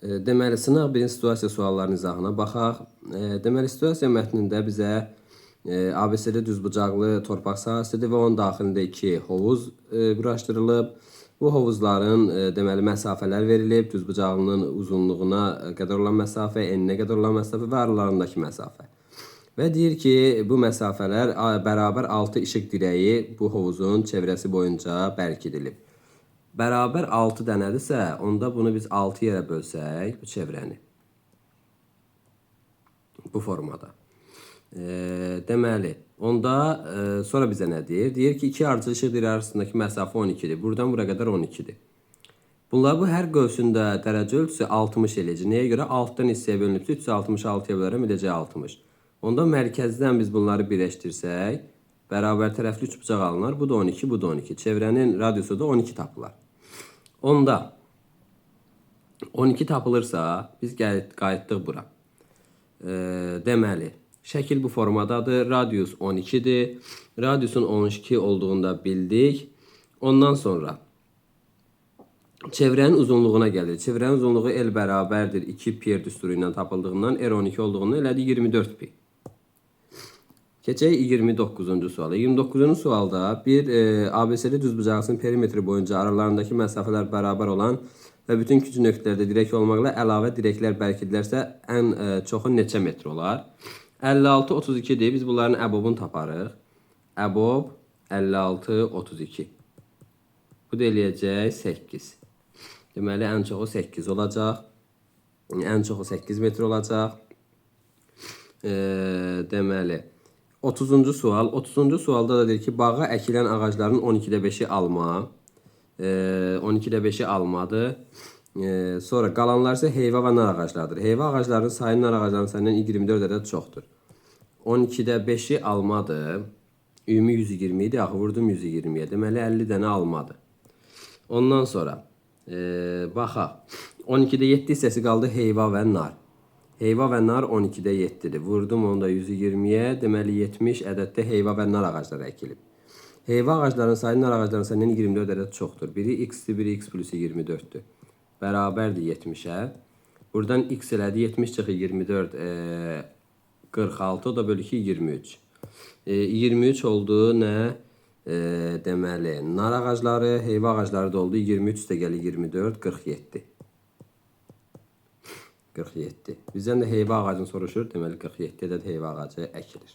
Deməli, sınaq birin situasiya suallarının izahına baxaq. Deməli, situasiya mətnində bizə ABCD düzbucaqlı torpaq sahəsidir və onun daxilində iki hovuz quraşdırılıb. Bu hovuzların deməli məsafələr verilib, düzbucaqlının uzunluğuna qədər olan məsafə, eninə qədər olan məsafə və aralarındakı məsafə. Və deyir ki, bu məsafələr bərabər 6 işıq dirəyi bu hovuzun çevrəsi boyunca bərkidilib. Bərabər 6 dənədirsə, onda bunu biz 6 yerə bölsək, bu çevrəni. Bu formada. Deməli, onda sonra bizə nə deyir? Deyir ki, iki ardıcıl işıq dirəyi arasındakı məsafə 12-dir. Buradan bura qədər 12-dir. Bunlar bu hər qövsündə dərəcə ölçüsü 60 eləyəcək. Nəyə görə? 6-dan hissəyə bölünübsə 366-ya bölərəm, eləyəcək 60. Onda mərkəzdən biz bunları birləşdirsək, bərabər tərəfli üçbucaq alınar. Bu da 12, bu da 12. Çevrənin radiusu da 12 tapılar. Onda 12 tapılırsa, biz qayıtdıq bura. Deməli, şəkil bu formadadır. Radius 12-dir. Radiusun 12 olduğunu da bildik. Ondan sonra çevrənin uzunluğuna gəlir. Çevrənin uzunluğu L bərabərdir 2 pi r düsturu ilə tapıldığından R 12 olduğundan elədi 24 pi. Keçək 29-cu suala. 29-cu sualda bir ABCD düzbucaqlısının perimetri boyunca aralarındakı məsafələr bərabər olan və bütün küçük nöqtələrdə dirək olmaqla əlavə dirəklər bərkidilərsə ən çoxu neçə metr olar? 56 32-dir. Biz bunların əbobunu taparıq. Əbob 56 32. Bu da eləyəcək 8. Deməli ən çoxu 8 olacaq. Ən çoxu 8 metr olacaq. Deməli 30-cu sual. 30-cu sualda da deyir ki, bağa əkilən ağacların 12-də 5-i alma. 12-də 5-i almadır. Sonra qalanlar isə heyva və nar ağaclarıdır. Heyva ağaclarının sayı nar ağaclarının sayından 24 ədəd çoxdur. 12-də 5-i almadır. Ümumi 120 idi. Axı vurdum 120-yə. Deməli 50 dənə almadır. Ondan sonra baxaq. 12-də 7 hissəsi qaldı heyva və nar. Heyva və nar 12-də 7-dir. Vurdum onu da 120-yə. Deməli 70 ədəddə heyva və nar ağacları əkilib. Heyva ağaclarının sayı nar ağaclarının sayından 24 ədəd çoxdur. Biri x-dir, biri x plus 24-dür. Bərabərdir 70-ə. Buradan x elədi 70 çıxı 24, 46, o da bölü 2, 23. 23 oldu nə? Deməli, nar ağacları, heyva ağacları da oldu. 23 üstə gəlir 24, 47. 47. Bizdən də heyva ağacını soruşur. Deməli 47 ədəd heyva ağacı əkilir.